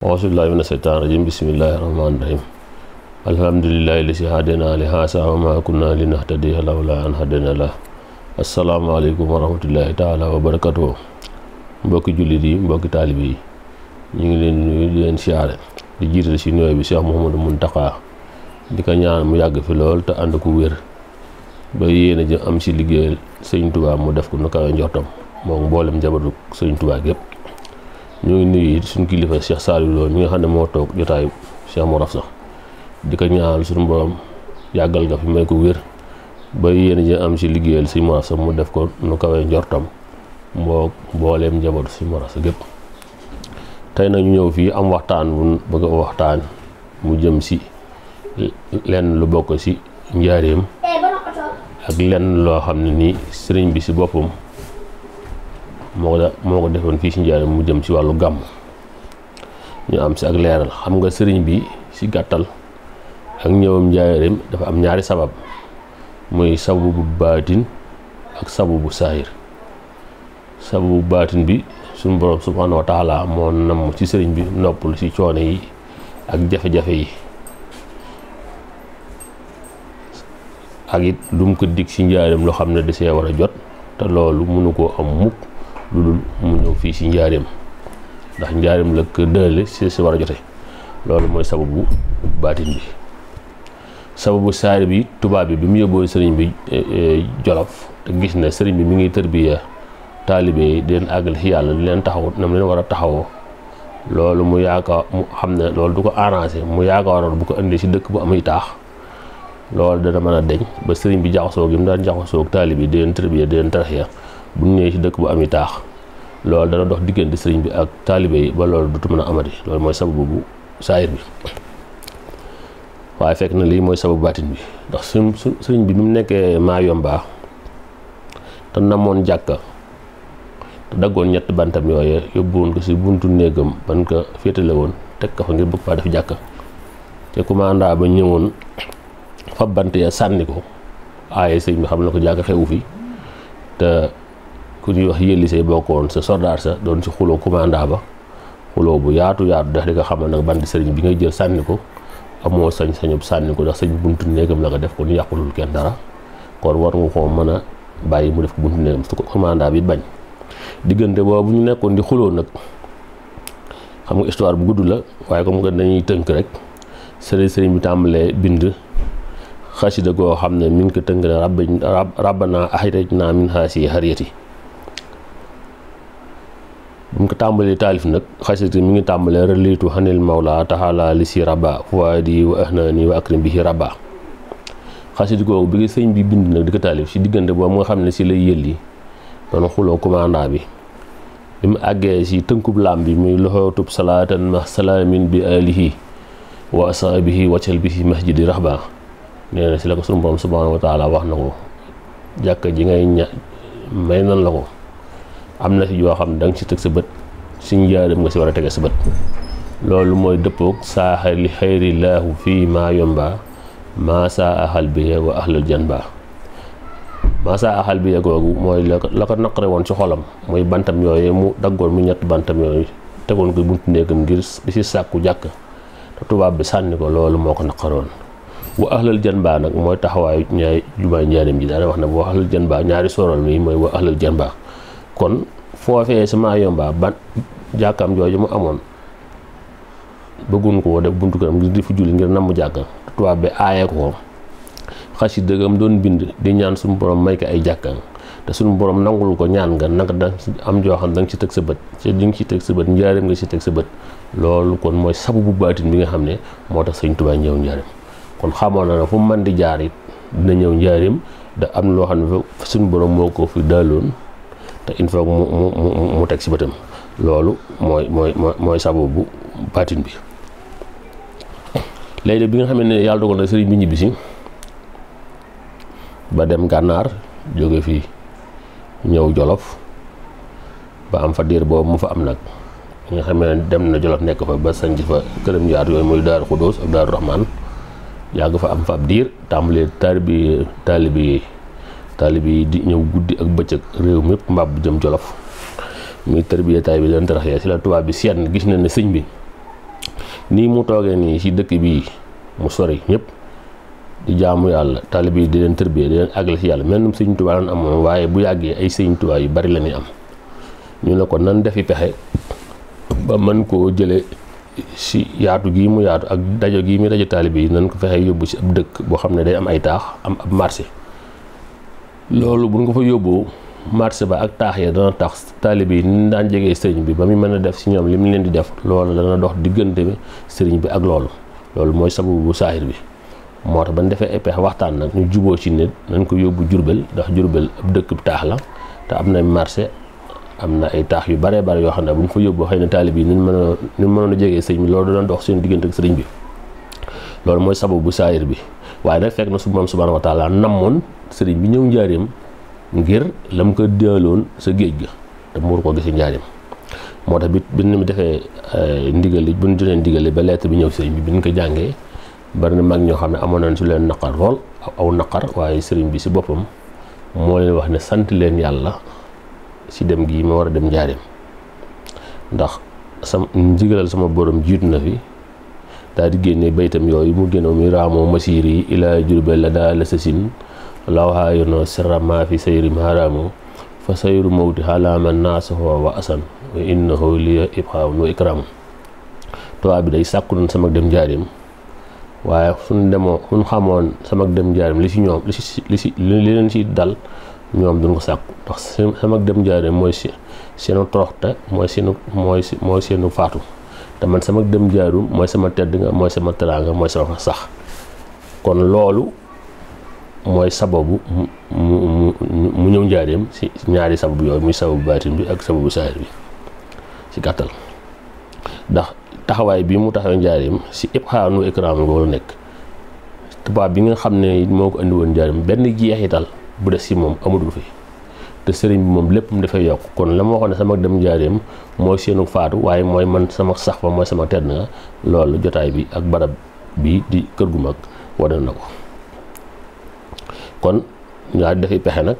Auzubillahi mina shaytaani rajiim. Bismillahi rahmaani rahiim. Alhamdulillahi lazi hadaana li haazaa wa maa kunnaa linahtadiya lawlaa an hadaana llaah. Assalaamu aleykum wa rahmatullahi taala wa barakatuh. Mbokki jullit yi, mbokki taalibe yi, ñu ngi leen nuyu di leen siyaare di jiital si nuyoo bi Cheikh Mouhamadou Mountakha di ko ñaan mu yàgg fi lool te ànd ko wér ba yéene ji am si liggéeyal Sëñ Tuubaa mu def ko nu kawe njortam moom mboolem njabootu Sëñ Tuubaa gépp. ñu ngi nuyu it suñu kilifa Cheikh Saliou Lo mi nga xam ne moo toog jotaayu Cheikh Mor Afsa di ko ñaanal suñu borom yàggal nga fi may ko wér ba yéen ji am si liggéeyal si Mor Afsa mu def ko nu kawee njortam mbooleem njabootu si Mor Afsa gépp. tey nag ñu ñëw fii am waxtaan bu bëgg a waxtaan mu jëm si lenn lu bokk si njaareem ak lenn loo xam ne nii sëriñ bi si boppam moo ko defoon fii si njaareem mu jëm si wàllu gàmm. ñu am si ak leeral. xam nga sëriñ bi si gàttal ak ñëwam njaareem dafa am ñaari sabab, muy sababu bu baatin ak sababu bu saahir. sababu bu baatin bi suñu borom subhaanahu wa taala moo nam ci sëriñ bi noppal si coono yi ak jafe-jafe yi, ak it lu mu ko dig si njaareem loo xam ne da see war a jot te loolu mënu koo am mukk lu dul mu ñëw fii si njaareem, ndax njaareem la ko dële si war a jote. loolu mooy sababu baatin bi. sababu saahir bi tubaab bi mu yóbboo sëriñ bi Jolof te gis ne sëriñ bi mi ngi tërbiya taalibe yi di leen àggal ci yàlla di leen taxaw nam leen war a taxawoo, loolu mu yaakaar mu xam ne loolu du ko arrangé, mu yaakaaroon bu ko indee si dëkk bu amuy taax loolu dana mën a deñ ba sëriñ bi jaxasoo gi mu daan jaxasoo taalibe yi di leen tërbiya di leen taraxiya bu ñu ñëwee si dëkk bu amuy taax loolu dana dox diggante sëriñ bi ak taalibe yi ba loolu dutu mën a amati. loolu mooy sababu bu saahir bi. waaye fekk na lii mooy sababu baatin bi, ndax sëriñ bi mu nekkee Mayumba te namoon jàkka te daggoon ñett bantam yooye yóbbuwoon ko si buntu néegam ban ko féetale woon teg ko fa ngir bëgg faa def jàkka, te commanda ba ñëwoon fa bant ya sànni ko. aaye sëriñ bi xam na ko jàkka xewu fi, te ku ñuy wax yëlli say bokkoon sa soldaar sa doon si xuloo commanda ba xuloo bu yaatu dax di ko xamal nag bandi sëriñ bi ngay jël sànni ko amoo sañ-sañub sànni ko, ndax sëñ buntu néegam la ko def ko ñu yàqulul kenn dara, kon war nga koo mën a bàyyi mu def ko buntu néegam su ko commanda bi bañ. diggante boobu ñu nekkoon di xuloo nag, xam nga histoire bu gudd la waaye comme que dañuy tënk rek, sëriñ bi tàmbalee bind xasida goo xam ne mi ngi ko tënk ne rabbana axrajna min haasihi haryati. bu mu ko tàmbalee taalif nag xasida mi ngi tàmbalee reliitu xanil mawla taxala li si rabba fuwaadi wa ahnani wa akrim bihi rabba. xasida googu bi nga sëñ bi bind nag di ko taalif si diggante boobu nga xam ne si lay yëlli doon xuloo commanda bi mu àggee si tënkub lam bi muy loxootub salaatan ma salaamin bi alihi wa ashabihi waccal bihi masjidi rahba. nee na si la ko sunu borom subhanahu wa taala wax na ko jàkka ji ngay may nan la ko, am na si yoo xam ne da nga si teg sa bët, si njaareem nga si war a tege sa bët. loolu mooy dëppoog saaxa li xayrillaahu fii Mayumba maa saa axal biye wa ahlul janba. maa saa axal biye googu mooy la ko naqare woon si xolam, mooy bantam yooyu mu daggoon mu ñett bantam yooyu tegoon ko buntu néegam ngir di si sàkku jàkk te tubaab bi sànni ko. loolu moo ko naqare woon. wa ahlul janba nag mooy taxawaayu ñaari jumaay njaareem ji daana wax ne wa ahlul janba ñaari sorol mi mooy wa ahlul janba. kon foofee sa Mayumba ban jàkkaam jooju mu amoon bëggun ko def buntu këram ngir di fi julli ngir namm jàkka, tubaab bi aaye ko. xasida gam doon bind di ñaan suñu borom may ko ay jàkka te suñu borom nangul ko ñaan nga naka da am joo xam da nga ci teg sa bët, ci di nga ci teg sa bët njaareem nga ci teg sa bët. loolu kon mooy sababu baatin bi nga xam ne moo tax sëñ Tuubaa ñëw njaareem. kon xamoon na ne fu mu mën di jaar it dina ñëw njaareem, da am loo xam ne suñu borom moo ko fi daaloon te il faut mu teg si bëtam. loolu mooy sababu baatin bi. léegi bi nga xam ne yàlla dogal na sëriñ bi ñibbisi ba dem gànnaar jóge fii ñëw Jolof ba am fa diir boobu mu fa am nag nga xam ne dem na Jolof nekk fa ba sanc fa këram yaatu yooyu muy Daaru Xudóos ak Daaru Raxmaan yàgg fa am fa ab diir tàmbalee taalibe yi di ñëw guddi ak bëccëg réew mi yëpp mbaab bu jëm Jolof muy tarbiya taalibe bi leen taraxee si la tubaab bi seet gis na ne sëñ bi nii mu toogee nii si dëkk bii mu sori ñëpp di jaamu yàlla taalibe yi di leen tarbiya di leen àggale si yàlla mel ni sëñ Tuubaa lan amoon waaye bu yàggee ay sëñ Tuubaa yu bari la ñuy am ñu ne ko nan defi pexe ba mën koo jële si yaatu gii mu yaatu ak dajo gii mu dajo taalibe yi nan ko fexe yóbbu si ab dëkk boo xam ne day am ay taax am ab marché loolu buñ ko fa yóbboo marché ba ak taax ya dana tax taalibe yi ni daan jegee sëriñ bi ba mu mën a def si ñoom li mu leen di def loolu dana dox diggante bi sëriñ bi ak loolu mooy sababu bu saahir bi moo tax ba ñu defee ay pexe waxtaan nag ñu juboo ci nit nañ ko yóbbu Jurbel ndax Jurbel ab dëkk taax la te am na marché am na ay taax yu bare yoo xam ne bu ñu fa yóbbu xëy na taalib yi ni mënoon a jegee sëriñ bi loolu doon dox seen diggante ak sëriñ bi loolu mooy sababu bu saayir bi waaye nag fekk na su moom subhaanahu wa taala namoon sëriñ bi ñëw njaareem ngir la mu ko deeloon sa géej ga te mu war koo gis njaareem moo tax bi ñu defee ndigal li bu ñu jotee ndigal li ba lettre bi ñëw sëriñ bi ñu ko jàngee bari na mag ñoo xam ne amoon nañ su leen naqar lool aw naqar waaye sëriñ bi si boppam moo leen wax ne sant leen yàlla si dem gii ma war a dem njaareem ndax ndigalal sama borom jiitu na fi daal di génne baytam yooyu mu génnoon mi raamoo masiir yi ilaa Jurbel la daa la sasin lawhaayono serrama fi sayrim haramo fa sayru mawti xalaama naasaho wa asan wa innahu li ibxaaw no ikraam tubaab bi day sàkku nañ sama dem njaareem waaye suñ xamoon sama dem njaareem li si ñoom li leen si dal ñoom duñ ko sàkku ndax sama dem njaareem mooy seenu toroxte mooy seenu faatu te man sama dem njaareem mooy sama tedd nga mooy sama teraanga mooy sama sax kon loolu mooy sababu mu ñëw njaareem si ñaari sababu yooyu muy sababu baatin bi ak sababu saahir bi si gàttal ndax taxawaay bi mu taxawee njaareem si ibxaanu ikraam loolu nekk tubaab bi nga xam ne moo ko andi woon njaareem benn jeexital bu des si moom amatul fi te sëriñ bi moom lépp mu dafay yokk kon la ma waxoon ne sama dem njaareem mooy seenu faatu waaye mooy man sama sax fa mooy sama tedd nga loolu jotaay bi ak barab bi di kër gu mag wane na ko kon ñu daal di defi pexe nag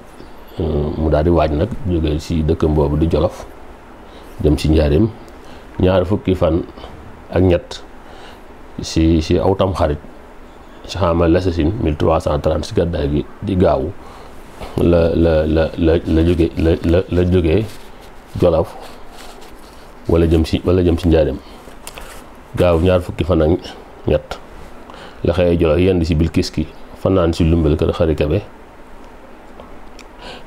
mu daal di waaj nag jógee si dëkkam boobu di Jolof dem si njaareem ñaar fukki fan ak ñett si aw tam xarit si xamal l'assasine 1330 si gàddaay gi di gaaw la jógee Jolof wala jëm si njaareem gaaw ñaar fukki fan ak ñett la xëyee Jolof yenn si Bilkiski fanaan si lumbal kër xari Kebe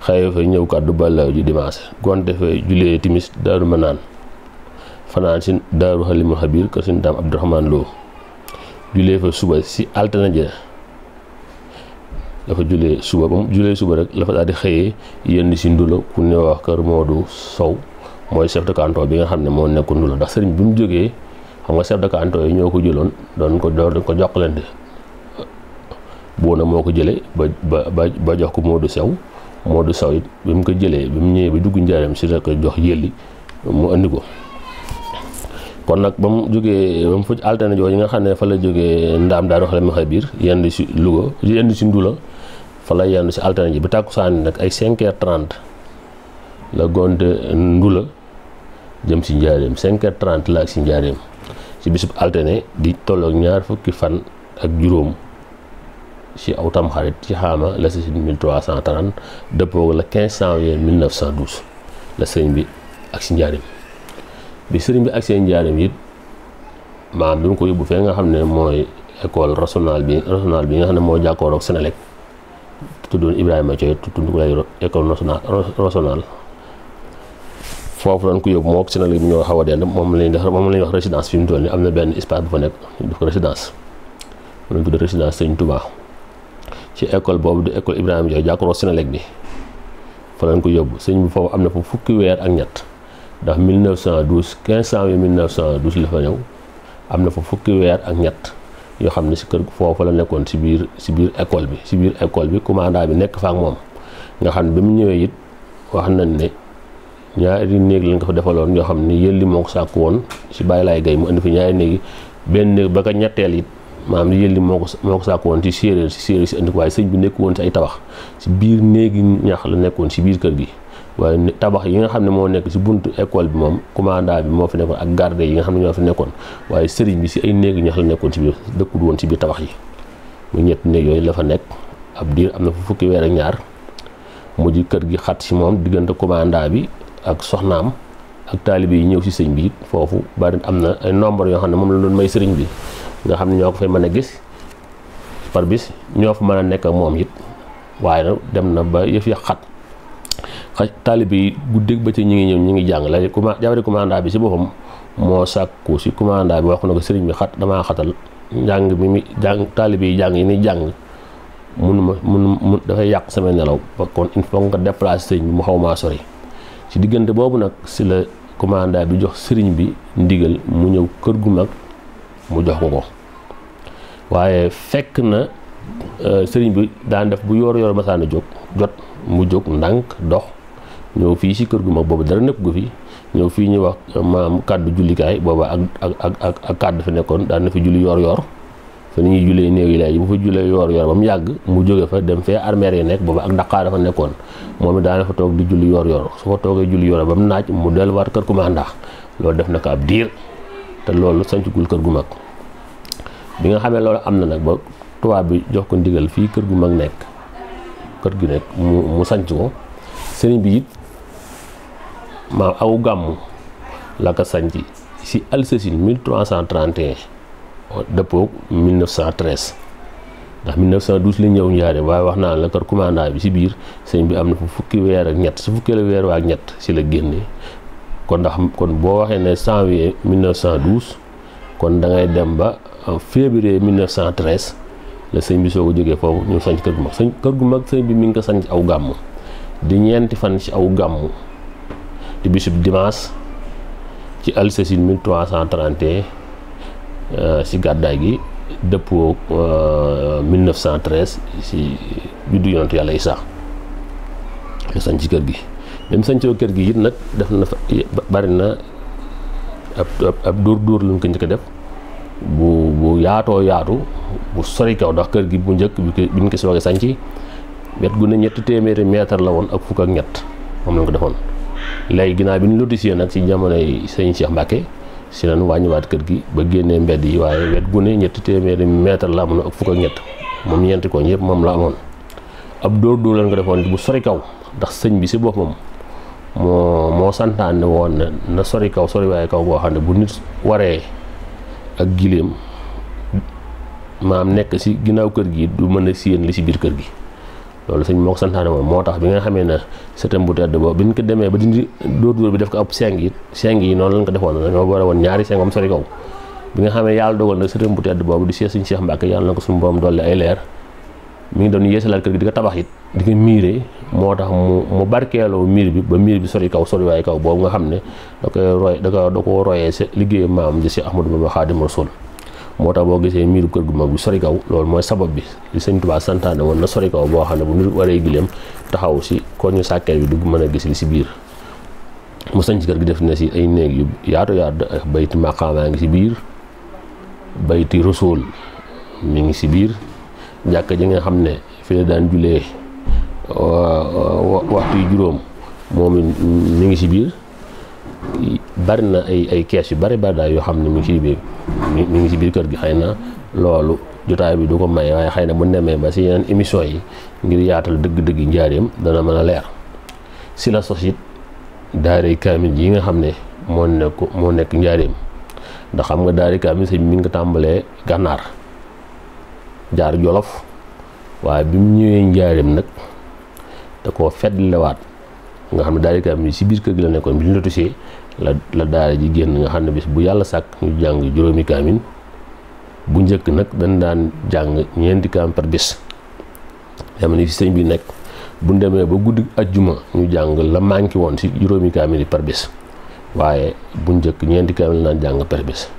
xëyee fa ñëw kàddu bàllaaw ji dimanche gonte fa julee timis Daaru Manaan fanaan si Daaru Halimul Xabiir kër sin daam Abdourahmane Lo julee fa suba si altine ja dafa julee suba ba mu julee suba rek la fa daal di xëyee yenn si Ndula ku ne wax kër Modou Sow mooy chef de canton bi nga xam ne moo nekk Ndula ndax sëriñ bi mu jógee xam nga chef de canton yi ñoo ko jëloon doon ko jokkalante boona moo ko jëlee ba jox ko Modou Sow it bi mu ko jëlee bi mu ñëwee ba dugg njaareem si la ko jox yëlli mu andi ko kon nag ba mu jógee ba mu fa altine jooju nga xam ne fa la jógee ndaam Daaru Halimul Xabiir yenn si Louga yenn si Ndula fa la yenn si altine ji bi tàkkusaan nag ay 5h30 la gonte Ndula jëm si njaareem 5h30 la ak si njaareem si bisub altine di tolloog ñaar fukki fan ak juróom si aw tam xarit ci xaama la si 1330 dëppoo la 15 janvier 1912 la sëriñ bi ak si njaareem bi sëriñ bi ak seen njaareem it maam bi mu ko yóbbu fee nga xam ne mooy école régionale bi nga xam ne moo jàkkoor ak Senelec tuddoon Ibrahima Thioye tudd ko lay école régionale foofu lañ ko yóbbu moo ak Senelec bi ñoo xaw a dend moom lañ wax résidence fi mu toll nii am na benn espace bu fa nekk ñu def ko résidence mu lañ tudd résidence Sëñ Touba ci école boobu di école Ibrahima Thioye jàkkoor ak Senelec bi fa lañ ko yóbbu sëñ bi foofu am na fa fukki weer ak ñett ndax 1912 15 janvier 1912 la fa ñëw am na fa fukki weer ak ñett yoo xam ne si kër foofu la nekkoon si biir école bi commandant bi nekk fa ak moom nga xam ne ba mu ñëwee it wax nañ ne ñaari néeg lañ ko fa defaloon yoo xam ne yëlli moo ko sàkku woon si Baye Laye Gaye mu indi fi ñaari néegi benn néeg ba ko ñetteel it maanaam yëlli moo ko sàkku woon ci séeréer si indi ko waaye sëñ bi nekk woon si ay tabax si biir néegi ñax la nekkoon si biir kër gi waaye tabax yi nga xam ne moo nekk si buntu école bi moom commandant bi moo fi nekkoon ak garde yi nga xam ne ñoo fi nekkoon waaye sëriñ bi si ay néegi ñax la nekkoon si biir dëkkul woon si biir tabax yi mu ñetti néeg yooyu la fa nekk ab diir am na fa fukki weer ak ñaar mujj kër gi xat si moom diggante commandant bi ak soxnaam ak taalibe yi ñëw si sëñ bi it foofu bari am na ay nombre yoo xam ne moom la doon may sëriñ bi nga xam ne ñoo ko fay mën a gis par bis ñoo fa mën a nekk ak moom it waaye nag dem na ba yëf ya xat taalibe yi guddeeg ba ci ñi ngi ñëw ñi ngi jàng la jabari commandant bi si boppam moo sàkku si commandant bi wax na ko sëriñ bi damaa xatal njàng bi mi jàng taalibe yi jàng yi ni jàng mun dafay yàq sama nelaw ba kon il faut nga déplacer sëriñ bi mu xaw maa sori ci diggante boobu nag si la commandant bi jox sëriñ bi ndigal mu ñëw kër gu mag mu jox ko waaye fekk na sëriñ bi daan def bu yor masaana jot mu jóg ndànk dox ñëw fii si kër gu mag boobu dara nekk gu fi ñëw fii ñu wax maam kàddu jullikaay booba ak kàddu fi nekkoon daan na fi julli yor fa ni ñuy jullee néew yi léegi bu fa jullee yor ba mu yàgg mu jóge fa dem fee armeer yi nekk booba ak Dakar dafa nekkoon moom it daana fa toog di julli yor su fa toogee julli yor ba mu naaj mu delluwaat kër commandant loolu def na ko ab diir te loolu sancugul kër gu mag bi nga xamee loolu am na nag ba tubaab bi jox ko ndigal fii kër gu mag nekk kër gi nekk mu sanc ko sëriñ bi it maa aw gàmmu la ko sanc si Alsasine 1331 dëppoo 1913 ndax 1912 la ñëw njaare waaye wax naa la kër commandant bi si biir sëñ bi am na fu fukki weer ak ñett su fukki la weer waa ak ñett si la génne kon boo waxee ne janvier 1912 kon da ngay dem ba février 1913 la sëñ bi soo ko jógee foofu ñu sanc kër gu mag sëñ bi mi ngi ko sanc aw gàmmu di ñeenti fan ci aw gàmmu di bisub dimanche ci Alsasine 1331 si gàddaay gi dëppoo 1913 si juddu yonentu yàlla Isaa la sanc kër gi dem sancoo kër gi it nag def na fa bari na ab dóor lañ ko njëkk a def bu yaatoo yaatu bu sori kaw ndax kër gi bu njëkk bi ñu ko soogee sanc wet gu ne 3 téeméeri mètre la woon ak fukk ak ñett moom lañ ko defoon léegi ginnaaw bi ñu lotissé nag ci jamonoy sëñ Cheikh Mbacke si lañ wàññiwaat kër gi ba génnee mbedd yi waaye wet gu ne 3 téeméeri mètre la amoon ak fukk ak ñett moom ñeenti ko ñëpp moom la amoon ab dóor lañ ko defoon bu sori kaw ndax sëñ bi si boppam moo santaane woon na sori kaw sori waaye kaw boo xam ne bu nit waree ak giléem maam nekk si ginnaaw kër gi du mën a séen li si biir kër gi loolu sëñ moo ko santaane woon moo tax bi nga xamee ne sëtam bu tedd boobu bi ñu ko demee ba dindi dóor bi def ko ab seng yi noonu lañ ko defoon dañoo war a woon ñaari seng am sori kaw bi nga xamee yàlla dogal nag sëtam bu tedd boobu di seet suñu Cheikh Mbacke yàlla na ko suñu borom dolli ay leer mi ngi doon yeesalaat kër gi di ko tabax it di ko miire moo tax mu barkeeloo miir bi ba miir bi sori kaw sori waaye kaw boobu nga xam ne da ko royee sa liggéey maam di Cheikh Ahmadou Bamba Xaadimu Rasuul moo tax boo gisee miiru kër gu mag bi sori kaw loolu mooy sabab bi li sëñ Tuubaa santaane woon na sori kaw boo xam ne bu nit waree gileem taxaw si ko ñu sàkkee bi dugg mën a gis li si biir mu sañ ci kër gi def na si ay néeg yu yaatu bayti maqaamaa ngi si biir bayti Rasuul mi ngi si biir jàkka ji nga xam ne fi la daan julee waxtu yu juróom moom mi ngi si biir bari na ay kees yu bari daal yoo xam ne mi ngi si biir kër gi xëy na loolu jotaay bi du ko may waaye xëy na bu demee ba si yeneen émission yi ngir yaatal dëgg-dëgg njaareem dana mën a leer si la sos it daaray kaamil yi nga xam ne moo nekk njaareem ndax xam nga daaray kaamil sëñ mi ngi ko tàmbalee gànnaar jaar Jolof waaye bi mu ñëwee njaareem nag da koo feddlewaat nga xam ne daaray kaamil si biir kër gi la nekkoon bi ñu lotissé la daara ji génn nga xam ne bis bu yàlla sàkk ñu jàng juróomi kaamil bu njëkk nag dañ daan jàng 4 kaamil par bis xam ne fi sëñ bi nekk bu ñu demee ba guddi ajjuma ñu jàng la manqué woon si juróomi kaamil yi par bis waaye bu njëkk 4 kaamil naan jàng par bis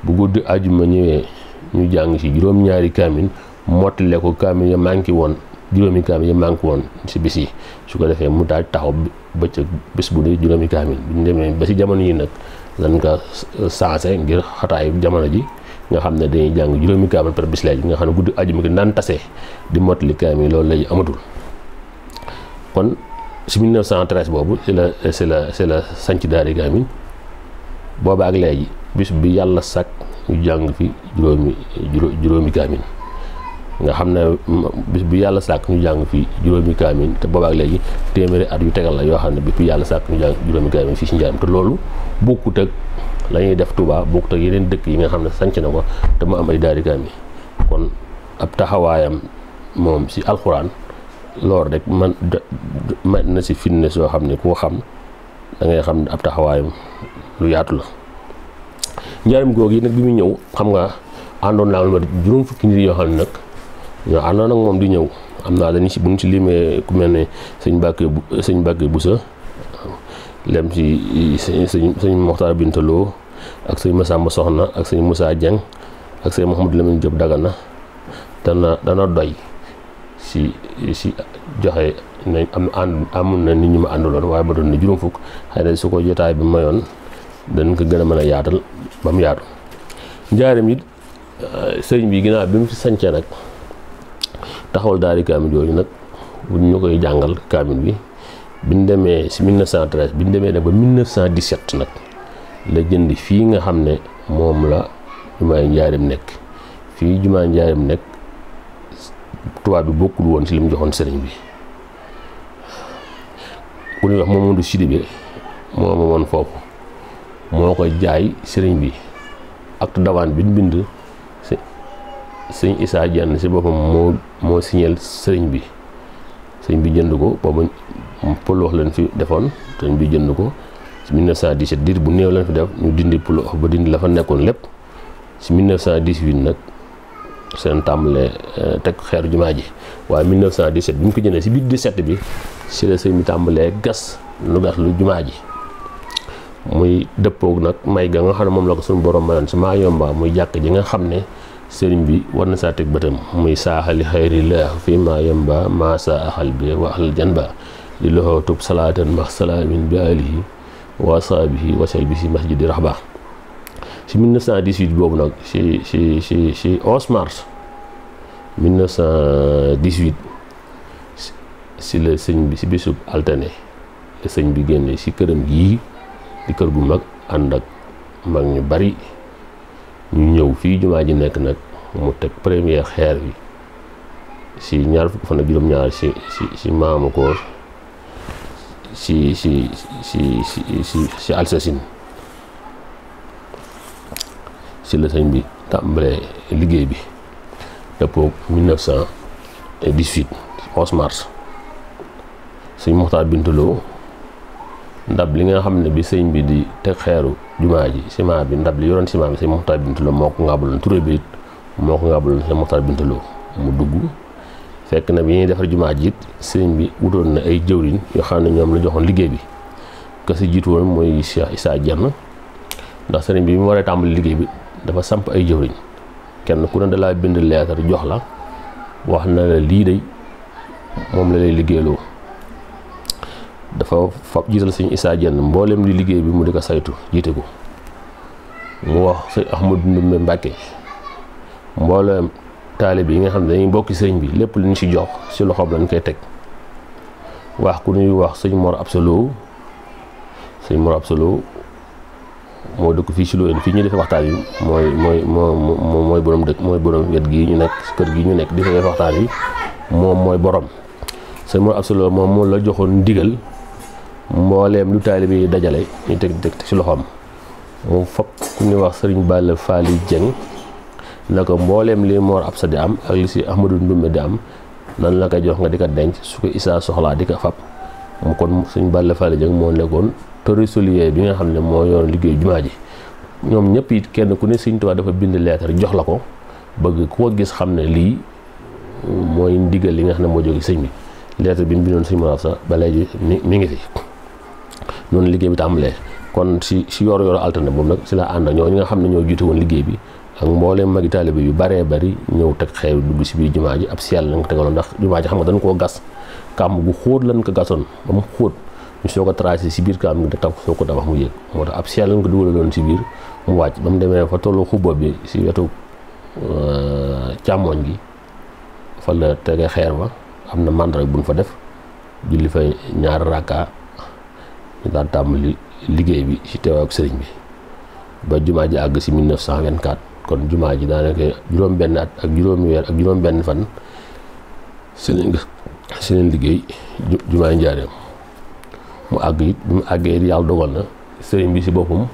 bu guddi ajjuma ñëwee ñu jàng ci juróom-ñaari kaamil mottale ko kaamil ya manqué woon juróomi kaamil ya manqué woon ci bis yi su ko defee mu daal taxaw bëccëg bis bu dee juróomi kaamil bu ñu demee ba ci jamono yi nag lan nga sensé ngir xataayu jamono ji nga xam ne dañuy jàng juróomi kaamil par bis léegi nga xam ne guddi àjjuma gi naan tase di mottali kaamil loolu lay amatul. kon ci 1913 boobu ci la sanc daari kaamil booba ak léegi bis bi yàlla sàkk ñu jàng fi juróomi kaamil nga xam ne bis bi yàlla sàkk ñu jàng fi juróomi kaamil te booba ak léegi téeméeri at yu tegal la yoo xam ne bis bi yàlla sàkk ñu jàng juróomi kaamil fii ci Njaaréem te loolu bokkut ak la ñuy def Touba bokkut ak yeneen dëkk yi nga xam ne sanc na ko te mu am ay daari kaamil kon ab taxawaayam moom ci alxuraan loolu rek man na ci firnde soo xam ne ku ko xam da ngay xam ne ab taxawaayam lu yaatu la. Njaaréem googu yi nag bi muy ñëw xam nga àndoon naa lu ma juróom fukki nit yoo xam ne nag ñoo àndoon ak moom di ñëw am naa dañu ci bu ñu ci limee ku mel ne sëñ Mbàkke Busa lem ci sëñ Moxtaar Bintaloo ak sëñ Masamba Soxna ak sëñ Moussa Dieng ak sëñ Mouhamadou Lamine Diop Dagana dana doy si joxe nañ amul na nit ñu ma àndaloon waaye ba doon na juróom fukk xëy na su ko jotaay bi mayoon dañ ko gën a mën a yaatal ba mu yaatu. Njaaréem it sëriñ bi ginnaaw bi mu fi sancee nag taxawal daari kaamil yooyu nag bu ñu koy jàngal kaamil bi ñu demee si 1913 bi ñu demee nag ba 1917 nag la jënd fii nga xam ne moom la jumaay Njaaréem nekk fii jumaay Njaaréem nekk tubaab bi bokkul woon ci li mu joxoon sëriñ bi ku ñuy wax Mamadou Sidibé moo ma woon foofu moo ko jaay sëriñ bi acte d'avance bi ñu bind sëñ Issa Dieng ci boppam moo signal sëriñ bi jënd ko boobu pël wax leen fi defoon sëriñ bi jënd ko ci 1917 diir bu néew leen fi def ñu dindi pël wax ba dindi la fa nekkoon lépp ci 1918 nag seen tàmbalee teg xeeru jumaa ji waaye 1917 bi mu ko jëndee ci biir 17 bi ci la sëñ bi tàmbalee gas lu jumaa ji muy dëppoog nag may ga nga xam ne moom la ko suñu borom mayoon ci maa yomba muy jàkk ji nga xam ne sëriñ bi war na saa teg bëtam muy saaxali xayri la fii maa yomba maa saa axal bi wa axal jan ba di loxoo tub salaatan max salaamin bi alihi wa saabihi wa say bi si masjidi raxba ci 1918 boobu nag ci 11 mars 1918 ci la sëñ bi ci bisub altine la sëñ bi génne ci këram gii di kër gu mag ànd ak mag ñu bari ñu ñëw fii jumaa ji nekk nag mu teg première xeer bi ci ñaar fukk fan ak juróom-ñaar ci maamu koor ci Alsasine ci la sëñ bi tàmbalee liggéey bi dëppoo 1918 11 mars sëñ Moxtaar Bintaloo ndab li nga xam ne bi sëñ bi di teg xeeru jumaa ji ciment bi ndab li yoroon ciment bi sëñ Moxtaar Bintaloo moo ko ngàbbaloon turé bi it moo ko ngàbbaloon sëñ Moxtaar Bintaloo mu dugg fekk na bi ñuy defar jumaa ji it sëñ bi wutoon na ay jëwriñ yoo xam ne ñoom la joxoon liggéey bi ka si jiitu woon mooy Cheikh Issa Dieng ndax sëriñ bi mu waree tàmbali liggéey bi dafa samp ay jëwriñ kenn ku ne da laa bind leetar jox la wax na la lii day moom la lay liggéeyloo dafa fab jiital sëñ Issa Dieng mboolem li liggéey bi mu di ko saytu jiite ko mu wax sëñ Ahmadou Ndoumbé Mbacke mboolem taalibe yi nga xam ne dañuy bokki sëñ bi lépp lu ñu ci jox ci loxoom lañ koy teg wax ku ñuy wax sëñ Mor Absolo moo dëkk fii ci Loyenne fii ñu defee waxtaan yi mooy borom dëkk mooy borom wet gii ñu nekk kër gi ñu nekk di fa waxtaan yi moom mooy borom sëñ Mor Absolo moom moo la joxoon ndigal mbooleem lu taalibe yi dajale ñu teg ci loxoom mu fab ku ñuy wax sëriñ Balla Faali Dieng na ko mbooleem li Mor Absa di am ak li si Ahmadou Ndoumbé di am nan la koy jox nga di ko denc su ko Issa soxlaa di ko fab mu kon sëñ Balla Faali Dieng moo nekkoon trésorier bi nga xam ne moo yor liggéey jumaa ji ñoom ñëpp it kenn ku ne Sëñ Tuubaa dafa bind lettre jox la ko bëgg ku ko gis xam ne lii mooy ndigal li nga xam ne moo jóge sëñ bi lettre bi ñu bindoon sëñ Mor Absa ba léegi mi ngi fi noonu liggéey bi tàmbalee kon si yor alterne boobu nag si la ànd ak ñoo ñi nga xam ne ñoo jiite woon liggéey bi ak mbooleem magi taalibe yu baree bari ñëw teg xeer dugg si biir jumaa ji ab seel lañ ko tegaloon ndax jumaa ji xam nga dañ koo gas kàmb gu xóot lañ ko gasoon ba mu xóot ñu soo ko tracé si biir kàmb gi da soo ko tabax mu yéeg moo tax ab seel lañ ko dugaloon si biir mu wàcc ba mu demee fa tollu xubba bi si wetu càmmoñ gi fa la tege xeer ba am na màndarga buñ fa def julli fa ñaari rakka ñu daan tàmbali liggéey bi si teew ak sëriñ bi ba jumaa ji àgg si 1924 kon jumaa ji daanaka juróom-benn at ak juróomi weer ak juróom-benn fan si leen liggéey jumaa Njaaréem mu àgg it bi mu àggee it yàlla dogal na sëriñ bi si boppam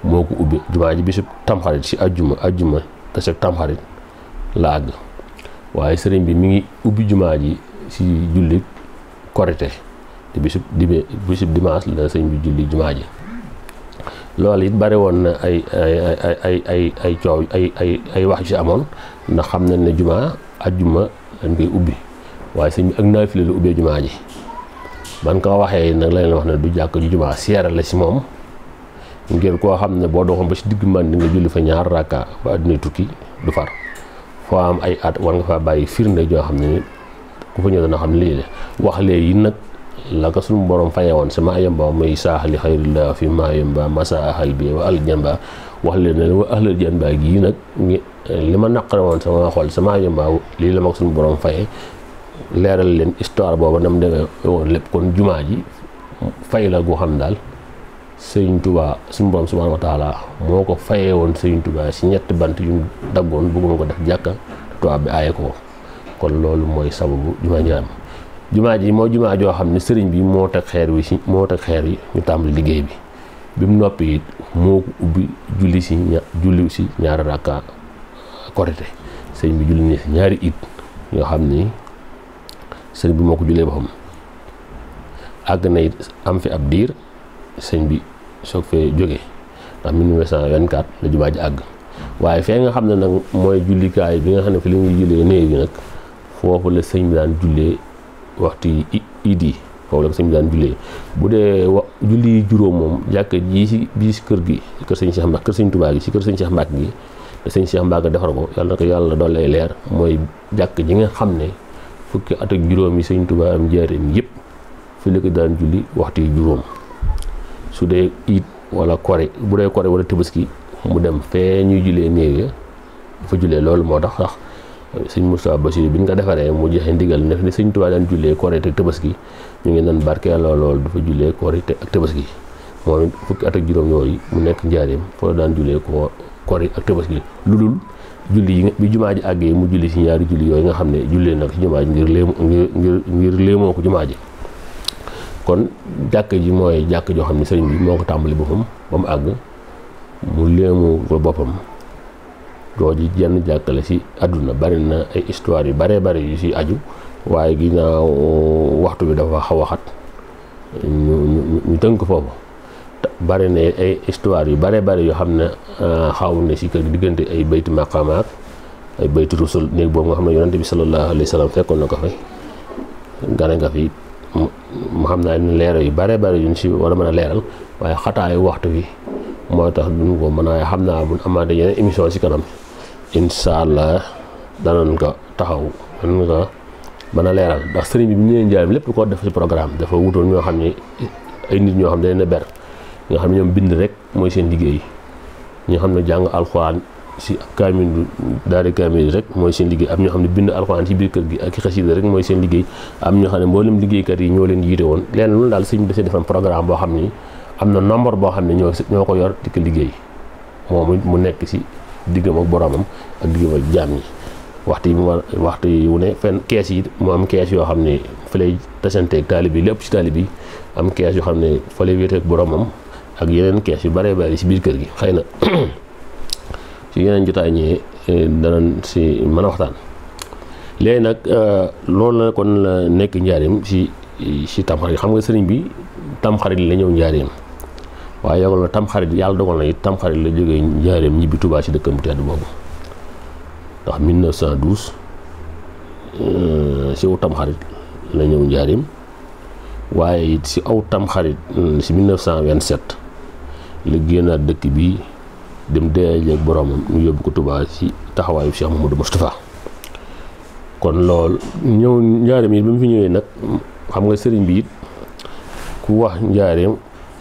moo ko ubbi jumaa ji bisu tamxarit si ajjuma tase tamxarit la àgg waaye sëriñ bi mi ngi ubbi jumaa ji si julli korite te bisub dimanche la sëriñ bi julli jumaa ji loolu it bari woon na ay coow ay wax yu si amoon ndax xam nañ ne jumaa ajjuma dañ koy ubbi waaye sëriñ bi ak naafile la ubbee jumaa ji ban ko waxee nag la leen wax ne du jàkk ju jumaa seera la si moom ngir koo xam ne boo doxoon ba si digg man di nga julli fa ñaar rakka ba àdduna tukki du far foo am ay at war nga fa bàyyi firnde joo xam ne ni ku fa ñëw dana xam ne lii la wax léegi nag la ko suñu borom faye woon sama yamba muy saaxali xayrillah fi maa yamba masa ahal bi wa al jamba wax leen ne wa ahlal jamba gii nag li ma naqare woon sama xol sama yamba lii la ma ko suñu borom faye leeral leen histoire booba nam demee woon lépp kon jumaa ji fay la goo xam daal Sëriñ Tuubaa suñu borom subhaanahu wa taala moo ko fayee woon Sëriñ Tuubaa si ñetti bant yu daggoon bëgguma ko def jàkka tubaab bi aaye ko kon loolu mooy sababu jumaa Njaaréem jumaa ji moo jumaa joo xam ne sëriñ bi moo teg xeer yi ñu tàmbali liggéey bi mu noppi it moo ko ubbi julli si ñaari rakka korite sëriñ bi julli ni si ñaari it yoo xam ni sëriñ bi moo ko jullee boppam àgg na it am fi ab diir sëriñ bi soog fee jóge ndax 1924 la jumaa ji àgg waaye fee nga xam ne nag mooy jullikaay bi nga xam ne fi la ñuy jullee néew yi nag foofu la sëriñ bi daan jullee waxtu iid yi foofu la ko sëriñ bi daan jullee bu dee julli juróom moom jàkk ji si bii si kër gi kër sëriñ Cheikh Mbacke kër sëriñ Touba gi si kër sëriñ Cheikh Mbacke gi te sëriñ Cheikh Mbacke defar ko yàlla na ko yàlla doon lay leer mooy jàkk ji nga xam ne fukki at ak juróom yi sëriñ Touba am Njaaréem yëpp fi la ko daan julli waxtu juróom su dee iid wala kore bu dee kore wala Tabaski mu dem fee ñuy jullee néew ya dafa jullee loolu moo tax sax sëñ Moustapha Bassirou bi ñu ko defaree mu joxe ndigal ne sëñ Tuubaa daan jullee Korite ak Tabaski ñu ngi nan barkeeloo loolu dafa jullee Korite ak Tabaski moom it fukki at ak juróom yooyu mu nekk Njaaréem foo daan jullee Korite ak Tabaski lu dul julli yi bi jumaa ji àggee mu julli si ñaari julli yooyu nga xam ne jullee nag si jumaa ji ngir léemoo ko jumaa ji kon jàkk ji mooy jàkk joo xam ne sëriñ bi moo ko tàmbali boppam ba mu àgg mu léemu ko boppam jooju jenn jàkkale si àdduna bari na ay histoire yu baree bari yu si aju waaye ginnaaw waxtu bi dafa xaw a xat ñu tënk foofu bari na ay histoire yu baree bari yoo xam ne xaw na si kër diggante ay bayti maqaamaat ay bayti rusul néeg boobu nga xam ne yonante bi sallallahu alayhi wa sallam fekkoon na ko fay gane nga fi mu xam naa ne leeral yu bare bare yuñ si war a mën a leeral waaye xataayu waxtu bi moo tax duñ ko mën a xam naa buñ amaate yeneen émission si kanam incha allah danañ ko taxaw danañ ko mën a leeral ndax sëriñ bi bu ñu leen Njaaréem lépp ko def si programme dafa wutoon ñoo xam ne ay nit ñoo xam ne dañ leen a ber nga xam ne ñoom bind rek mooy seen liggéey ñoo xam ne jàng alxuraan si kaamil daari kaamil rek mooy seen liggéey am ñoo xam ne bind alxuraan ci biir kër gi ak xasida rek mooy seen liggéey am ñoo xam ne mboolem liggéeykat yi ñoo leen jiite woon leen loolu daal sëñ bi dafay defam programme boo xam ni am na nombre boo xam ne ñoo ko yor di ko liggéey moom mu nekk si diggam ak boromam ak diggam ak jaam ñi waxtu yi wu ne fenn kees yi mu am kees yoo xam ne fa lay tasanteeg taalib yi lépp si taalib yi am kees yoo xam ne fa lay wéeteeg boromam ak yeneen kees yu bare bari si biir kër gi xëy na ci yeneen jotaay ñëwee danañ si mën a waxtaan léegi nag loolu la kon la nekk Njaaréem si tamxarit xam nga sëriñ bi tamxarit la ñëw Njaaréem waaye yogal na tamxarit yàlla dogal na it tamxarit la jógee Njaaréem ñibbi Touba si dëkkam bu tedd boobu ndax 1912 si aw tamxarit la ñëw Njaaréem waaye it si aw tamxarit si 1927 la génnaat dëkk bi dem deejeeg boromam ñu yóbbu ko Touba ci taxawaayu Cheikh Mouhamadou Moustapha. kon loolu ñëw njaareem yi ba mu fi ñëwee nag xam nga sëriñ bi it ku wax njaareem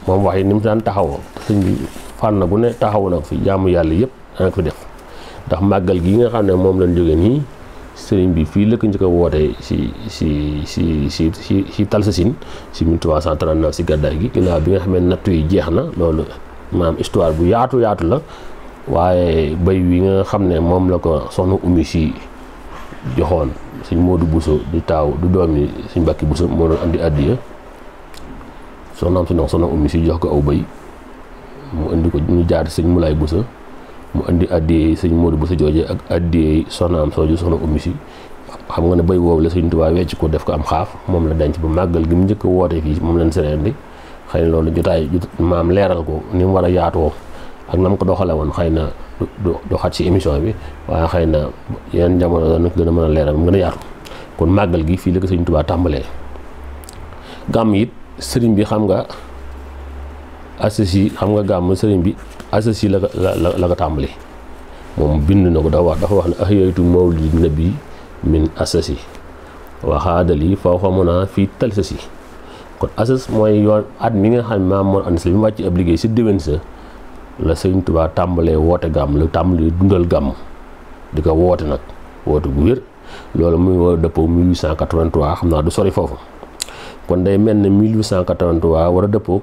moom wax yi ni mu daan taxawoo sëriñ bi fànn gu ne taxawu nag fi jaamu yàlla yëpp dana ko fi def ndax màggal gi nga xam ne moom lañ jógee nii sëriñ bi fii lëkk njëkk a wootee si Talsasine si 1339 si gàddaay gi ginnaaw bi nga xam ne nattu yi jeex na loolu maanaam histoire bu yaatu la waaye bay wi nga xam ne moom la ko soxna Oumy si joxoon suñ Modou Bousso di taaw du doom yi suñ Mbàkke Bousso moo doon andi addiya soxnaam si soxna Oumy si jox ko aw bay mu indi ko ñu jaar sëñ Moulay Bousso mu indi addiya sëñ Modou Bousso jooje ak addiya soxnaam sooju soxna Oumy si xam nga ne bay woowu la Sëñ Tuubaa wecc ko def ko am xaaf moom la denc ba màggal gi mu njëkk a woote fii moom lañ serendi xëy na loolu jotaay maam leeral ko ni mu war a yaatoo ak na mu ko doxale woon xëy na du xat ci émission bi waaye xëy na yeneen jamono dana gën a mën a leeral mu gën a yaatu kon màggal gi fii la ko Sëñ Tuubaa tàmbalee. gàmm it sëriñ bi xam nga associé xam nga gàmm sëriñ bi associé la ko tàmbali moom bind na ko dafa wax ne ahyaytu mawlidi nabi min assasi waxaadali fawqa munaa fii Talsasi kon asas mooy yoon at mi nga xam ne maam moo ànd si bi mu wàcc ab liggéey si déwén sa la Sëñ Tuubaa tàmbalee woote gàmm la tàmbalee dundal gàmm di ko woote nag woote bu wér loolu muy war a dëppoo 1883 xam naa du sori foofu kon day mel ne 1883 war a dëppoo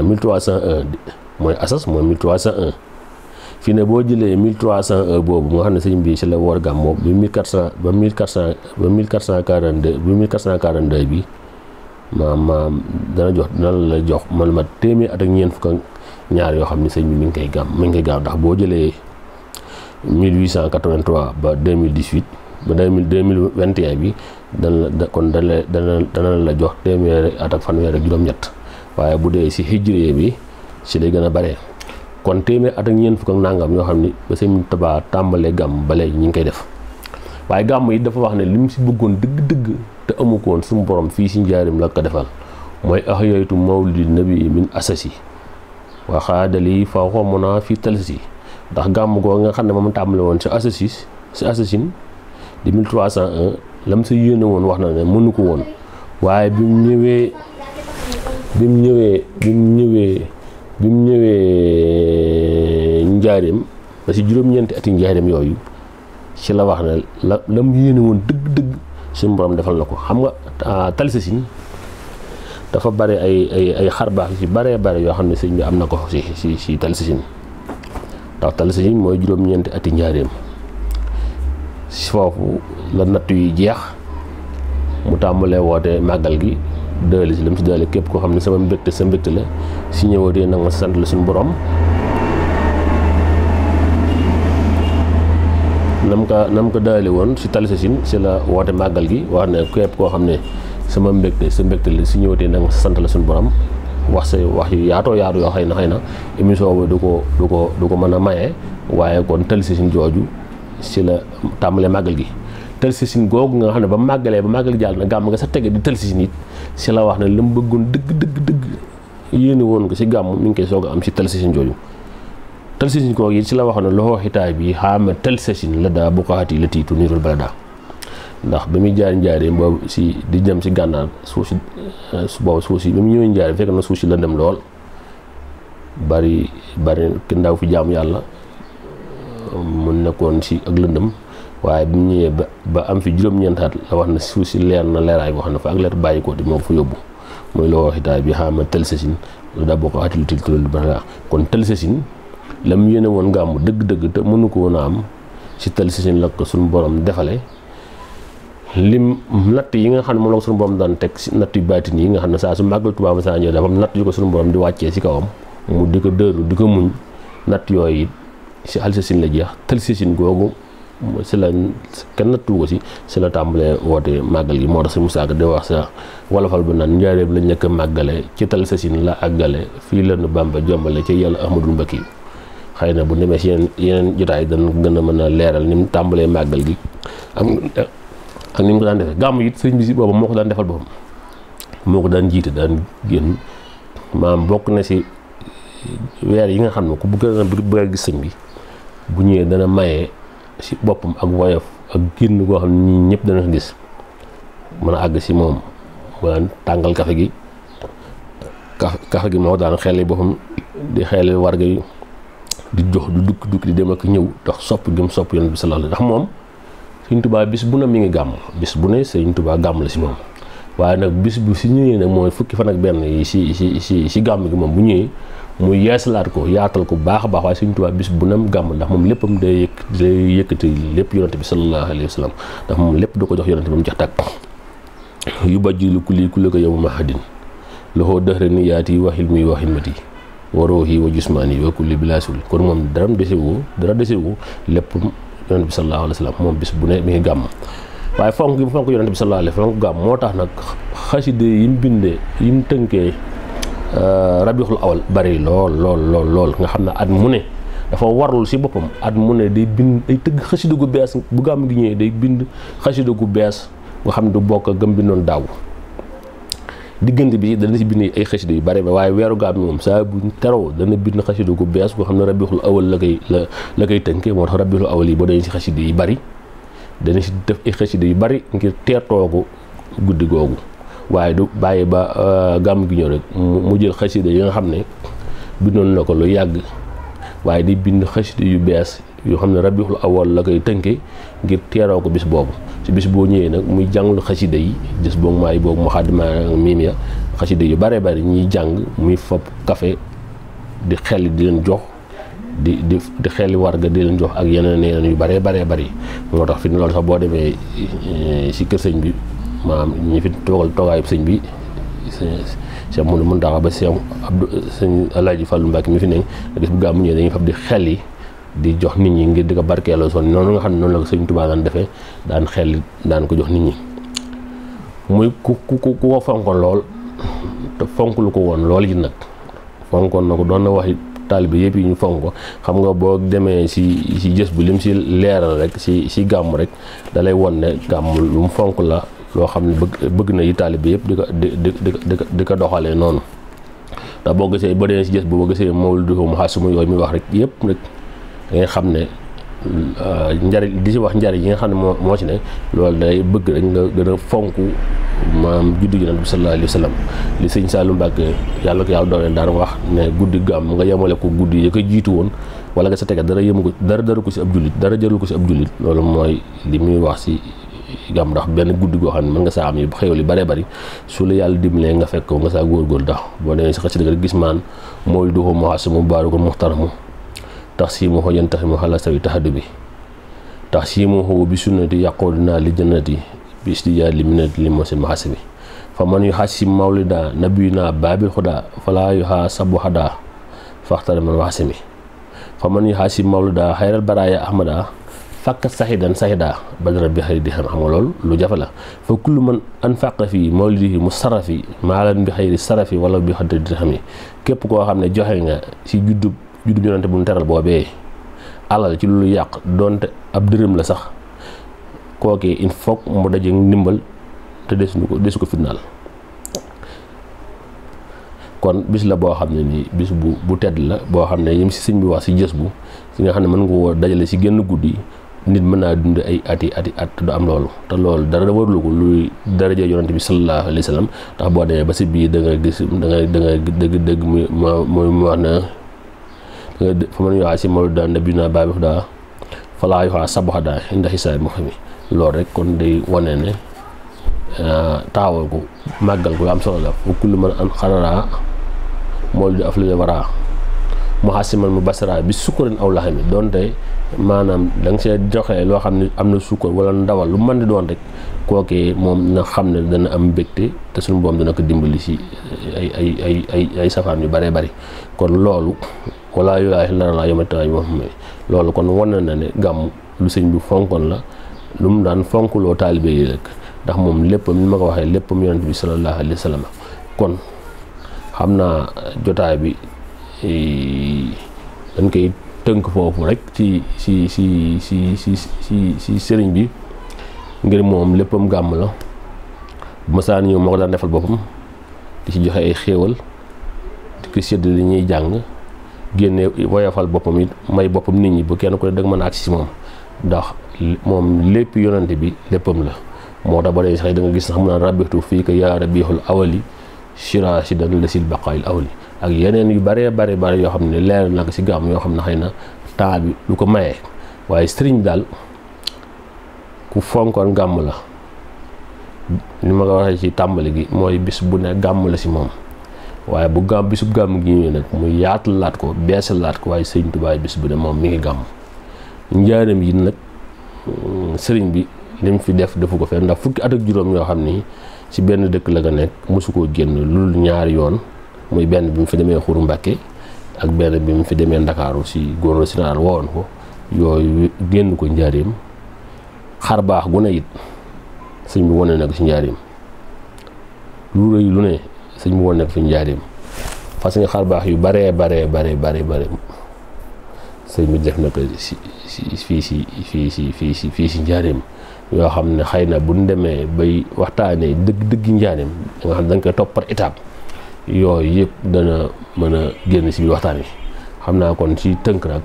1301 mooy asas mooy 1301 fii ne boo jëlee 1301 boobu nga xam ne sëñ bi si la woor gàmm moom ba 1442 bi maam dana la jox man ma téeméer at ak ñeent fukk ak ñaar yoo xam ne sëñ bi mi ngi koy gàmm ndax boo jëlee 1883 ba 2018 ba 2021 bi dana la jox téeméer at ak fanweer ak juróom-ñett waaye bu dee si hijriye bi si lay gën a bare kon téeméer at ak ñeent fukk ak nangam yoo xam ni ba Sëñ Tuubaa tàmbalee gàmm ba léegi ñu ngi koy def waaye gàmm yi dafa wax ne li mu si bëggoon dëgg-dëgg te amu ko woon suñu borom fii si njaarim la ko defal mooy ahyaytu mawlidi nabi min asasi wa xaadali fawqa munaa fii Talsasi ndax gàmm goo nga xam ne moom tàmbale woon si Asasine di 1301 lam sa yéene woon wax na ne mënu ko woon waaye bi mu ñëwee njaareem ba si juróom-ñeenti ati njaareem yooyu ci la wax ne la mu yéene woon dëgg-dëgg suñu borom defal na ko xam nga Talsasine dafa bare ay xarbaax yu bare yoo xam ne sëñ bi am na ko si Talsasine ndax Talsasine mooy juróom-ñeenti ati njaareem si foofu la natt yi jeex mu tàmbalee woote màggal gi dëli si lam si dëli képp koo xam ne sama mbégte sa mbégte la si ñëwatee nag ma sant la suñu borom nam ko daali woon si Talsasine si la woote màggal gi wax ne képp koo xam ne sama mbégte sa mbégte la si ñëwatee nag ma sant la suñu borom wax sa wax yu yaatoo yaatu yoo xëy na émission bi du ko mën a maye waaye kon Talsasine jooju si la tàmbalee màggal gi Talsasine googu nga xam ne ba màggal jàll na gàmm nga sa tege di Talsasine it si la wax ne la mu bëggoon dëgg yéene woon ko si gàmm mi ngi koy soog a am si Talsasine jooju Talsasine googu it si la wax ne loxo xitaay bi xaama Talsasine la daa buqaati la tiitu niirul balada ndax ba muy jaar njaaree boobu si di dem si gànnaar suuf si boobu suuf si ba mu ñëwee njaaree fekk na suuf si la dem lool bari ki ndaw fi jaamu yàlla mu nekkoon si ak lëndëm waaye bi mu ñëwee ba am fi juróom-ñeent at la wax ne suuf si leer na leeraay boo xam ne fa ak leer bàyyi ko di moo ko fa yóbbu mooy loo xitaay bi xaama Talsasine la daa bokk atil tulul balada kon Talsasine la mu yéene woon gàmmu dëgg-dëgg te mënu ko woon a am si Talsasine la ko suñu borom defale lim natt yi nga xam ne moom la ko suñu borom daan teg si natt yu baatin yi nga xam ne saa su màggal Tuubaa saa ñëw dafa am natt yu ko suñu borom di wàccee si kawam mu di ko dëru di ko muñ natt yooyu it si Talsasine la jeex Talsasine googu si la kenn nattu ko si la tàmbalee woote màggal gi moo tax si Musaa Ka di wax sa wolofal bi naan njaareem la njëkk a màggale ci Talsasine la àggale fii la nu Bàmba jombale ci yàlla Ahmadul Mbakki xëy na bu demee si yeneen jotaay dana gën a mën a leeral ni mu tàmbalee màggal gi ak ni mu ko daan defee gàmm it sëriñ bi si boobu moo ko daan defal boppam moo ko daan jiite daan génn maam bokk na si weer yi nga xam ne ku bëgg a gis sëñ bi bu ñëwee dana maye ci boppam ak woyof ak génn goo xam ne ñii ñëpp dana gis mën a àgg ci moom mën tàngal kafe gi moo daan xel boppam di xel warga yi di jox du dukk di dem ak ñëw ndax sopp gëm sopp Yonent bi sallallahu alayhi wasallam ndax moom Sëñ Tuubaa bis bu ne mi ngi gàmm bis bu ne Sëñ Tuubaa gàmm la ci moom waaye nag bis bu si ñëwee nag mooy fukki fan ak benn yi si gàmm gi moom bu ñëwee mu yeesalaat ko yaatal ko baax a baax waaye Sëñ Tuubaa bis bu nem gàmm ndax moom léppam day yëkkati lépp Yonent bi sallallahu alayhi wasallam ndax moom lépp da ko jox Yonent bi mu jox tàkk yu bajjilu kulli ko yow mahadin loxoo dëxre ni yaati waxil muy waxil mati waroohi wa jusmaani wa kulli bilaasul kon moom dara desewu lépp Yonent bi sallallahu alayhi wasallam moom bis bu ne mi ngi gàmm waaye fonk gi mu fonk Yonent bi sallallahu alayhi wasallam gàmm moo tax nag xaside yi mu bindee yi mu tënkee rabiul awal bari lool nga xam ne at mu ne dafa warul ci boppam at mu ne day bind day tëgg xaside gu bees bu gàmm gi ñëwee day bind xaside gu bees nga xam ne du bokk ak gëm bindoon daaw diggante bi dana ci bind ay xasida yu bari ba waaye weeru gàmm moom saa bu teroo dana bind xasida gu bees boo xam ne rabiul awal la koy tënkee moo tax rabiul awal yi boo dañu ci xasida yu bari dana ci def ay xasida yu bari ngir teertoogu guddi googu waaye du bàyyi ba gàmm gi ñëw rek mu jël xasida yi nga xam ne bindoon na ko lu yàgg waaye di bind xasida yu bees yoo xam ne rabiul awal la koy tënkee ngir teeroo ko bis boobu ci bis boo ñëwee nag muy jànglu xasida yi gis boog maay boobu mu xaadima miim ya xasida yu bare bari ñuy jàng muy fopp café di xel di leen jox di xeli warga di leen jox ak yeneen yu bare bari moo tax fi ne loolu sax boo demee ci kër sëñ bi maanaam ñi fi toogaayu sëñ bi Cheikh Mouhamadou Mountakha ba Cheikh Abdou sëñ Alaaji Fàllu Mbàkke mi fi ne nga gis bu gàmmu ñëwee dañuy fab di xel yi di jox nit ñi ngir di ko barkeeloo son noonu nga xam ne noonu la ko Sëñ Tuubaa daan defee daan xel daan ko jox nit ñi muy ku ko fonkoon lool te fonk lu ko woon lool yi nag fonkoon na ko doon na waxi taalibe yëpp yi ñu fonk ko xam nga boo demee ci jës bu lim ci leeral rek ci gàmm rek dalay won ne gàmm lu mu fonk la loo xam ne bëgg na yi taalibe yëpp di ko doxalee noonu ndax boo gisee boo demee ci jës bu boo gisee mawlidu mu xaasuma yooyu muy wax rek yëpp rek da ngay xam ne njariñ di ci wax njariñ yi nga xam ne moo ci ne loolu day bëgg rek nga gën a fonk maam juddu Yonent bi sallallahu alayhi wa sallam li sëñ Saliou Mbacke yàlla ko yàlla doole daan wax ne guddi gàmm nga yemale ko guddi ya ko jiitu woon wala nga sa tege dara yëmu ko dara ko ci ab jullit dara jarul ko ci ab jullit loolu mooy li muy wax ci gàmm ndax benn guddi goo xam ne mën nga saa am yi xéwal yu bëree bëri su la yàlla dimbalee nga fekk ko nga saa góorgóor ndax boo demee si xasida rek gis maan mooy duxu muhasimu baarukul muxtaramu tax sii mu xojan taxi mu xala sawi taxadu bi tax sii mu xoo bi sunnati yàqoodinaa li jannati bi istijaar li minati li moo si maxasi bi fa man yu xasim mawlida nabiyuna baabil xuda falaa yu xaa sabu xada faxtara man waxasi mi fa man yu xasim mawlida xayral baraaya ahmada fakkat saxida badara bi xëy di xam nga loolu lu jafe la fa kullu man anfaqa fii mawlidihi mu sarafi maalan bi xëyri sarafi wala bi xëy di xam yi képp koo xam ne joxe nga si juddu Yonent bu ñu teral boobee alal ci lu yàq donte ab dërëm la sax kookee il faut mu daje ndimbal te desu ko fitnaal kon bis la boo xam ne nii bis bu tedd la boo xam ne yim si sëñ bi wax si jës bu si nga xam ne mën nga koo dajale si génn guddi nit mën naa dund ay ati at du am loolu te loolu dara warulu ko luy daraja Yonent bi sallallahu alayhi wa sallam ndax boo demee ba si biir da nga gis da nga dëgg mu wax na fa man yoxaa si mawlida nabiyina baabi xudaa falaa yoxaa sabuxadaa inda xisaab mu xam loolu rek kon day wane ne taawal ko màggal ko am solo la fu kullu man an xararaa mawlidi aflile waraa mu xasiman mu basara bi sukkurin aw laxami doonte maanaam da nga see joxe loo xam ne am na sukkar wala ndawal lu mën di doon rek kookee moom na xam ne dana am mbégte te suñu boom dana ko dimbali si ay safaan yu bëree bëri kon loolu wala yulaahi laa yomataay moom loolu kon wane na ne gàmm lu sëñ bi fonkoon la lu mu daan fonkuloo taalibe yi rek ndax moom léppam ni ma ko waxee léppam Yonent bi sallallahu alayhi wa sallam kon xam naa jotaay bi dañ koy tënk foofu rek ci sëriñ bi ngir moom léppam gàmm la bu masaan ñëw moo ko daan defal boppam di ci joxe ay xéewal di ko sédd li ñuy jàng génne woyofal boppam it may boppam nit ñi ba kenn ku ne dëgg mën a agsi si moom ndax moom lépp yonante bi léppam la moo tax ba day sax da nga gis sax mu naan rabixtu fii ka yaa rabixul awali shirasidan la sil baqaayil awli ak yeneen yu bare yoo xam ne leer na ko si gàmm yoo xam ne xëy na temps bi du ko mayee waaye sëriñ bi daal ku fonkoon gàmm la li ma ko waxee ci tàmbali gi mooy bis bu ne gàmm la si moom waaye bu bisub gàmm gi ñëwee nag mu yaatalaat ko beesalaat ko waaye sëriñ Tuubaa bis bu ne moom mi ngi gàmm njaareem yi nag sëriñ bi lim fi defu ko fenn ndax fukki at ak juróom yoo xam ni ci benn dëkk la nga nekk mosu koo génn loolu ñaari yoon muy benn bi mu fi demee Xuru Mbàkke ak benn bi mu fi demee Ndakaaru si gouverneur général wowoon ko yooyu génn ko njaareem xar baax gu ne it sëñ bi wane na ko si njaareem lu rëy lu ne sëñ bi wane na ko fi njaareem parce que xar baax yu bare sëñ bi def na ko fii si njaareem yoo xam ne xëy na bu ñu demee bay waxtaanee dëgg njaareem da nga xam ne dañ koy topp par étape yooyu yëpp dana mën a génn si biir waxtaan wi xam naa kon ci tënk nag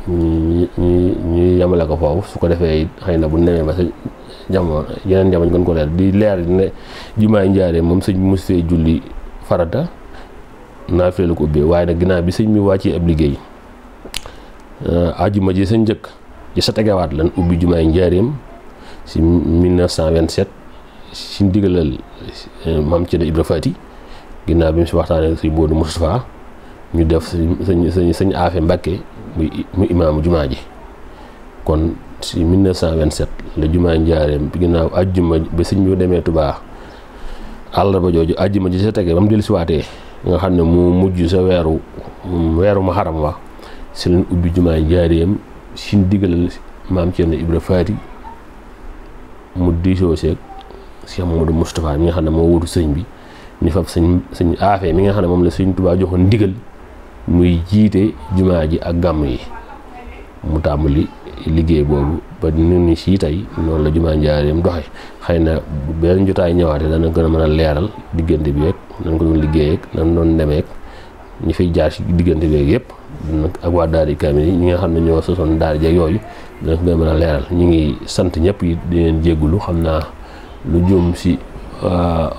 ñu yamale ko foofu su ko defee xëy na bu ñu demee ba sa jamono yeneen jamono gën ko leer di leer ne jumaay njaareem moom sëñ bi mos fee julli farata naafile la ko ubbee waaye nag ginnaaw bi sëñ bi wàccee ab liggéey ajuma ji sa njëkk ji sa tegewaat lan ubbi jumaay njaareem si 1927 si ndigalal maam Cerno Ibra Faati ginnaaw bi mu si waxtaanee si Moodu Moustapha ñu def sëñ Aafe Mbàkke muy imaamu jumaa ji kon si 1927 la jumaay njaareem ginnaaw ajjuma ba sëñ bi demee Tuubaa àllarba jooju ajjuma ji sa tege ba mu dellu si waatee nga xam ne mu mujj sa weeru Muharram wa si leen ubbi jumaay njaareem si ndigalal maam Cerno Ibra Faati mu diisoo seeg Cheikh Mamadou Moustapha mi nga xam ne moo wutu sëñ bi ñu fab sëñ Aafe mi nga xam ne moom la sëñ Tuubaa joxoon ndigal muy jiite jumaa ji ak gàmm yi mu tàmbali liggéey boobu ba nit ñi si tey noonu la jumaa njaareem doxe xëy na bu benn jotaay ñëwaate dana gën a mën a leeral diggante bi rek nan ko doon liggéey ak nan doon demee ñi fiy jaar si diggante bi yëpp ak waa daari kaamil yi ñi nga xam ne ñoo sosoon daara jeeg yooyu dana ko gën a mën a leeral ñu ngi sant ñëpp yi di leen jéggulu xam naa lu jëm si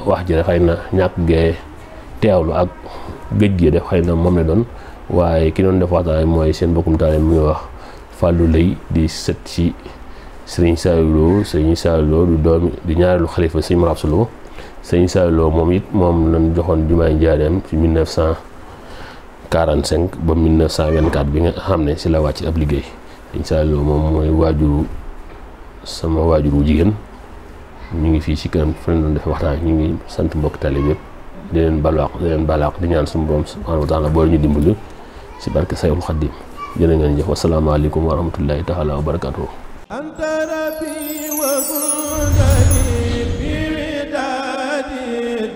wax ji rek xëy na ñàkk gee teewlu ak géej gi def xëy na moom la doon waaye ki doon def waxtaan mooy seen bokkum taale mu ngi wax Fallou Lay di sët ci Serigne Saliou Lo du doomi di ñaareelu xalifa Serigne Mor Absa Lo Serigne Saliou Lo moom it moom lañ joxoon jumaay njaareem ci 1945 ba 1924 bi nga xam ne si la wàcc ab liggéey Serigne Saliou Lo moom mooy sama waajuru jigéen ñu ngi fii ci kanam fa leen doon defee waxtaan ñu ngi sant mbokk tali yëpp di leen balaax di ñaan suñu borom subhanahu wa taala boo ñu dimbali ci barke Sayxul Xaddim jërë ngeen jëf wasalaamaaleykum wa rahmatullahi taala wa barakatuhu anta rabbi wa mudani bi widadi